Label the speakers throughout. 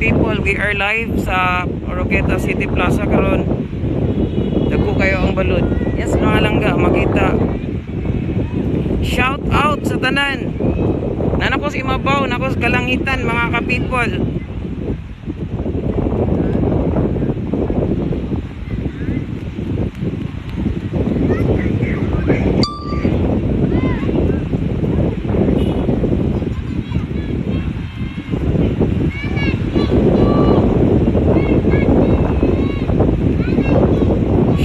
Speaker 1: ka-people. We are live sa Oroquieta City Plaza karon. Dagko kayo ang balod. Yes, mga langga, makita. Shout out sa tanan. Nana ko sa imabaw, nako sa kalangitan mga ka-people.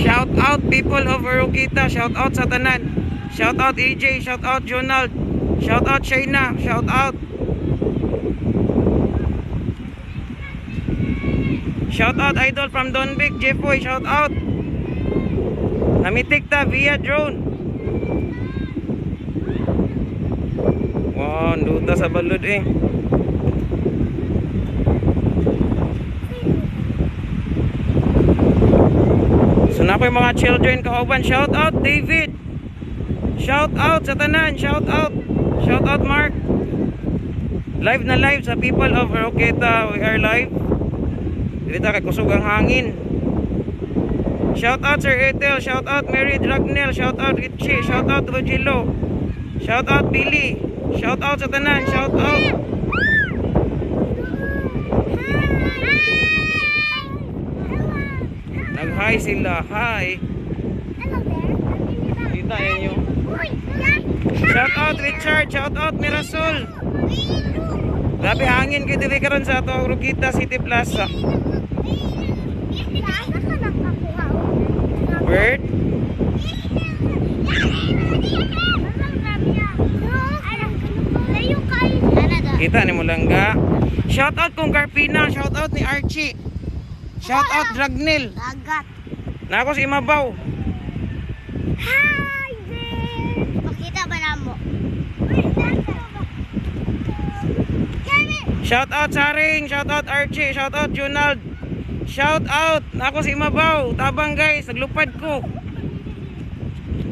Speaker 1: Shout out people of Oroquieta, shout out sa tanan. Shout out AJ, shout out Jonald, shout out Shayna, shout out. Shout out idol from Donvic, Jeffoy, shout out. Namitik ta via drone. Wow, duta sa balod eh. So na ko yung mga children kauban. Shout out David. Shout out sa tanan. Shout out. Shout out Mark. Live na live sa people of Oroquieta. We are live. Dito kay kusog ang hangin. Shout out Sir Ethel. Shout out Mary Dragnel. Shout out Richie. Shout out Rogilo. Shout out Billy. Shout out sa tanan. Shout out. Nag-hi sila. Hi.
Speaker 2: Hello there.
Speaker 1: Kita ninyo. Shout out Richard. Shout out Mirasol. Grabe hangin kay diri karon sa ato Oroquieta City Plaza. Bird. Kita ni mo langga. Shout out kong Carpina. Shout out ni Archie. Shout out Dragnel.
Speaker 2: Dagat.
Speaker 1: Nako si Imabaw.
Speaker 2: Hi there! Pakita ba na mo?
Speaker 1: Shout out Saring, shout out Archie, shout out Junald. Shout out nako si Imabaw. Tabang guys, naglupad ko.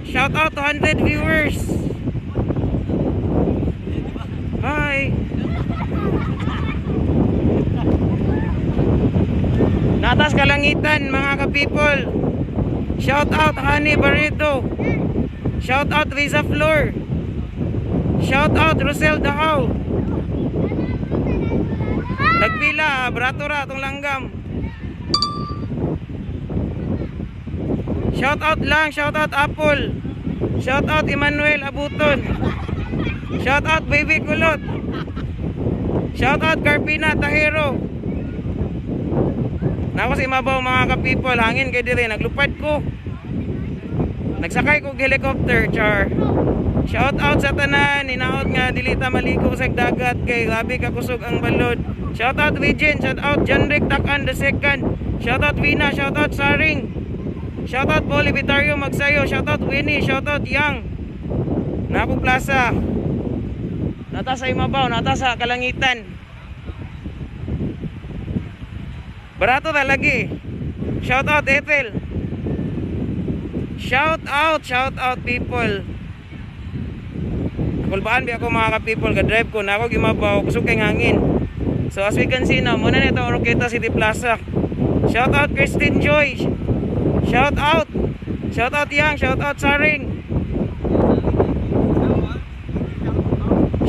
Speaker 1: Shout out 200 viewers. Hi. Natas kalangitan mga ka-people. Shout out Honey Barreto. Shout out Riza Flor. Shout out Rosel Dahaw. Nagpila, brato ra atong langgam. Shout out lang, shout out Apple. Shout out Emmanuel Abuton. Shout out Baby Kulot. Shout out Carpina Tahero. Nako si Imabaw mga ka-people, hangin kay dire, naglupad ko. Nagsakay ko helicopter, char. Shout out sa tanan, hinaot nga dili ta maligo sa dagat kay grabe ka kusog ang balod. Shout out Regine, shout out Janric Takan the second. Shout out Vina, shout out Saring. Shout out Paul Vitario Magsayo, shout out Winnie, shout out Yang. Nako Plaza. Nata sa Imabaw, nata sa kalangitan. Barato talaga. Shout out Ethel. Shout out people. Kulbaan bi ako mga ka-people, ga-drive ko na ako gimabaw, kusog kay hangin. So as we can see now, muna nito Oroquieta City Plaza. Shout out Christine Joy. Shout out. Shout out Yang, shout out Saring.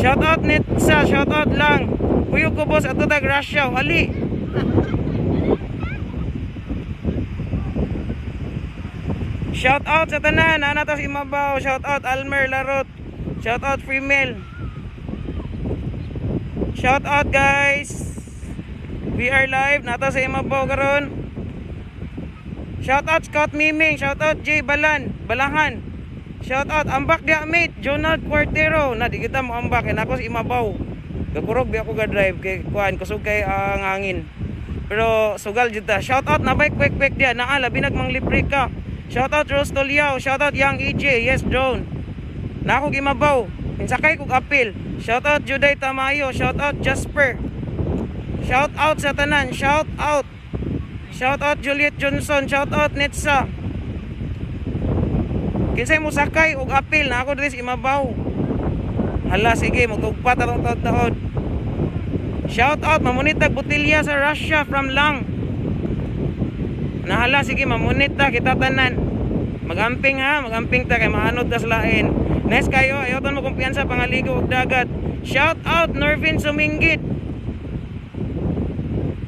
Speaker 1: Shout out Nitsa, shout out lang. Kuyo ko boss ato tag Russia, ali. Shout out sa tanan, ana ta si Imabaw, shout out Almer Larot. Shout out Female. Shout out guys. We are live nata sa Imabaw karon. Shout out Scott Miming, shout out Jay Balan, Balahan. Shout out ambak dia mate, Jonald Cuartero. Na di kita mo ambak kay nako sa Imabaw. Gakurog bi ako ga drive kay kuan kusog kay ang hangin. Pero sugal jud ta. Shout out na bike quick quick dia naa labi nagmang libre ka. Shout out Rose Toliao, shout out Young EJ, yes drone. Nako gimabaw. Insakay kog apil. Shout out Juday Tamayo, shout out Jasper. Shout out sa tanan, shout out. Shout out Juliet Johnson, shout out Nitsa. Kinsay mo sakay og apil na ako diri sa Imabaw. Hala sige, magtugpa tarong taod-taod. Shout out mamunit tag botelya sa Russia from Lang. Nahala, sige, mamunit ta kita tanan. Magamping ha, magamping ta kay maanod ta sa lain. Nice kayo, ayaw mo kumpiyansa pangaligo og dagat. Shout out Norvin Suminggit.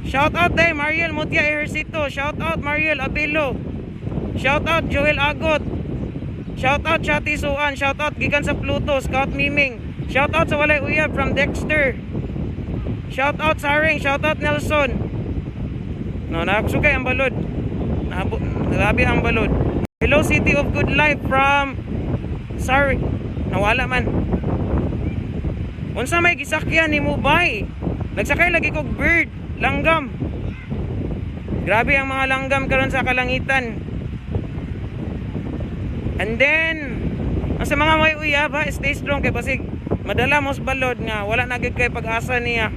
Speaker 1: Shout out day Mariel Mutia Ejercito. Shout out Mariel Abelo. Shout out Joel Agot. Shout out Chati Suan. Shout out gikan sa Pluto, Scout Miming. Shout out sa Walay Uyab from Dexter. Shout out Saring, shout out Nelson. No, nakasukay ang balod. Nabo, grabe ang balod. Hello, City of Good Life from Sorry. Nawala man. Unsa may gisakyan ni Mubay? Nagsakay lagi kog bird, langgam. Grabe ang mga langgam karon sa kalangitan. And then, ang sa mga may uyab ha, stay strong kay basig madala mo sa balod nga wala na gyud kay pag-asa niya.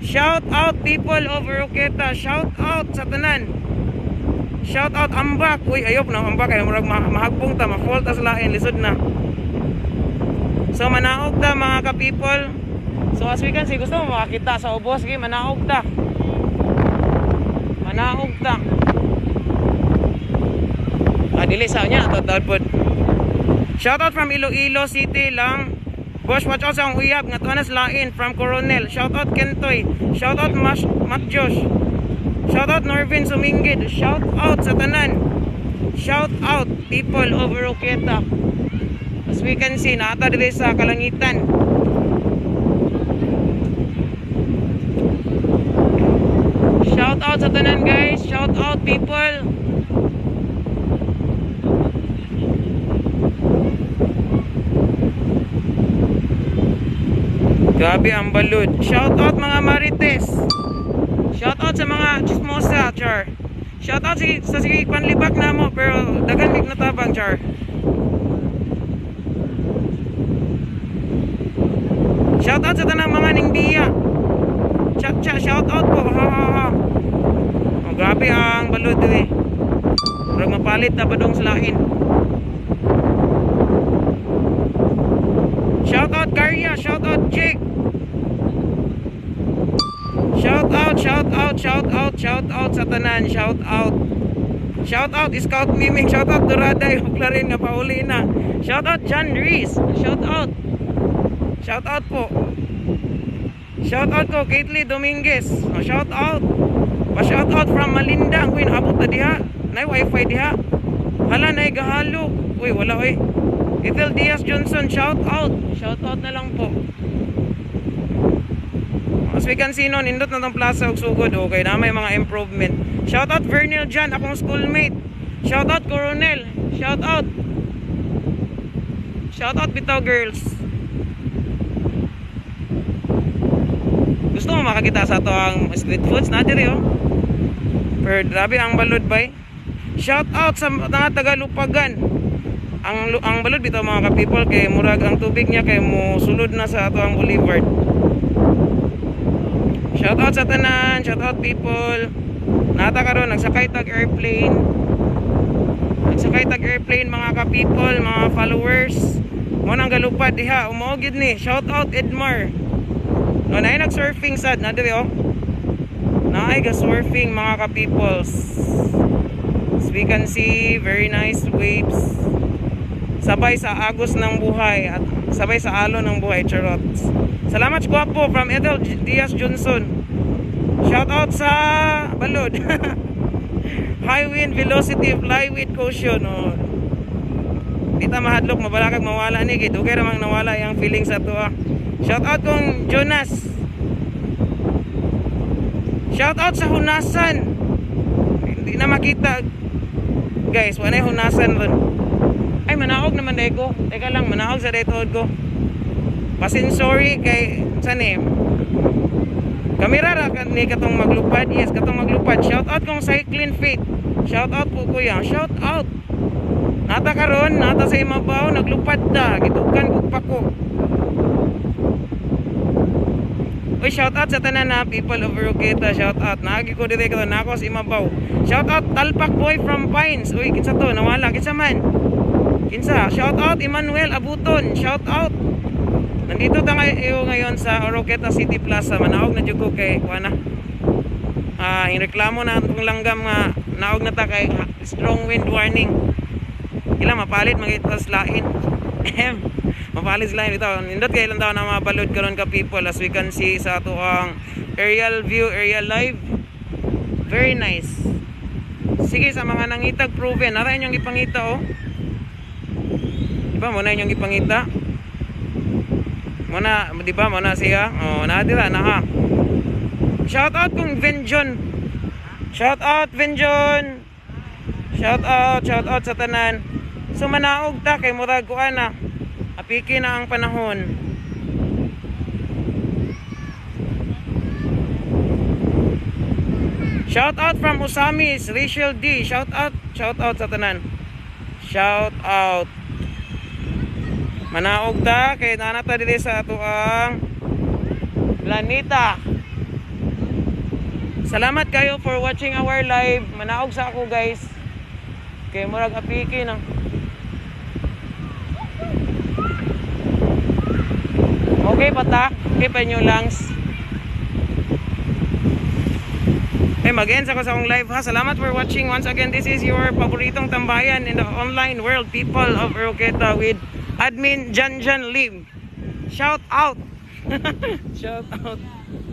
Speaker 1: Shout out people of Oroquieta. Shout out sa tanan. Shout out Ambak. Uy, ayop na Ambak kay murag mahagbong ta, ma-fault ta sa lain, lisod na. So manaog ta, mga ka-people. So as we can see, gusto mo makakita sa ubos, sige, manaog ta. Manaog ta. Ah, dili sa niya, total pod. Shout out from Iloilo City lang. Boss, watch out sa akong uyab nga tuwa na sa lain from Coronel. Shout out Kentoy. Shout out Mash, Matt Josh. Shout out Norvin Suminggid. Shout out sa tanan. Shout out people of Oroquieta. As we can see, naata diri sa kalangitan. Shout out sa tanan, guys. Shout out people. Grabe ang balud. Shout out mga Marites. Shout out sa mga chismosa, char. Shout out sa sige panlibak na mo pero daghan mig natabang, char. Shout out sa tanang mga ningbiya. Chat chat, shout out po. Ha ha ha. Oh, grabe ang balud eh. Murag mapalit na padong sa lain. Shout out Karya, shout out Jake. Shout out, shout out, shout out, shout out sa tanan, shout out. Shout out Scout Miming, shout out Doraday, ug Clarin nga pauli na. Shout out John Reese, shout out. Shout out po. Shout out ko Caitlyn Dominguez. Oh, shout out. Pa shout out from Malinda, ang queen abot na diha. Nay wifi diha. Hala, nay gahalo. Uy, wala oy. Ethel Diaz Johnson, shout out. Shout out na lang po. As we can see no, nindot na tong plaza og sugod, okay na may mga improvement. Shout out Vernil Jan, akong schoolmate. Shout out Coronel. Shout out. Shout out bitaw, girls. Gusto mo makakita sa ato ang street foods na diri oh. Pero grabe ang balod bay. Shout out sa mga taga-Lupagan. Ang balod bitaw, mga ka-people, kay murag ang tubig niya kay mo sulod na sa ato ang boulevard. Shout out sa tanan, shout out people. Nata karon nagsakay tag airplane. Nagsakay tag airplane, mga ka-people, mga followers. Mo nang galupad diha, umao gyud ni. Shout out Edmar. No, naay nag-surfing sad na diri oh. Naay ga surfing, mga ka-peoples. As we can see, very nice waves. Sabay sa agos ng buhay at sabay sa alon ng buhay, charot. Salamat, gwapo from Ethel Diaz Johnson. Shout out sa balod. High wind velocity, fly with caution. Oh. Di ta mahadlok, mabalakag mawala ni kay dugay ra mang nawala yang feeling sa tuwa. Shout out kong Jonas. Shout out sa Honasan. Hindi na makita. Guys, wala Honasan ron. Ay, manaog naman dahil ko. Teka lang, manaog sa daytood ko. Pasin sorry kay saan eh. Kamera ra ni katong maglupad. Yes, katong maglupad. Shout out kong Cycling Fit. Shout out po, kuya. Shout out. Nata karon, nata sa imabaw, naglupad ta. Gitukan kog pako. Uy, shout out sa tanan na people of Oroquieta. Shout out. Naagi ko dire kato nako sa imabaw. Shout out Talpak Boy from Pines. Uy, kinsa to? Nawala kinsa man? Kinsa? Shout out Emmanuel Abuton. Shout out. Nandito ta ngayon sa Oroquieta City Plaza. Manaog na jud ko kay kuan na. Ah, yung reklamo na akong langgam nga naog na ta kay strong wind warning. Ila mapalit magitas lain. Ehem. Mapalit sa lain bitaw. Nindot kay ilang taon na mabalod karon ka people, as we can see sa ato ang aerial view, aerial live. Very nice. Sige, sa mga nangitag proven, nara inyong gipangita oh. Di ba mo na inyong gipangita? Mo na, di ba mo na siya? Oh, na dira na ha. Shout out kung Venjon. Shout out, Venjon. Shout out sa tanan. So manaog ta kay murag kuan na. Apiki na ang panahon. Shout out from Ozamis, Rachel D. Shout out sa tanan. Shout out. Manaog ta kay naa ta diri sa ato ang planeta. Salamat kayo for watching our live. Manaog sa ako, guys. Kay murag apiki na. Okay pa ta? Okay pa inyong lungs? Eh, mag-end sa ko sa akong live ha. Salamat for watching. Once again, this is your paboritong tambayan in the online world, people of Oroquieta, with admin Jan Jan Lim. Shout out! Shout out!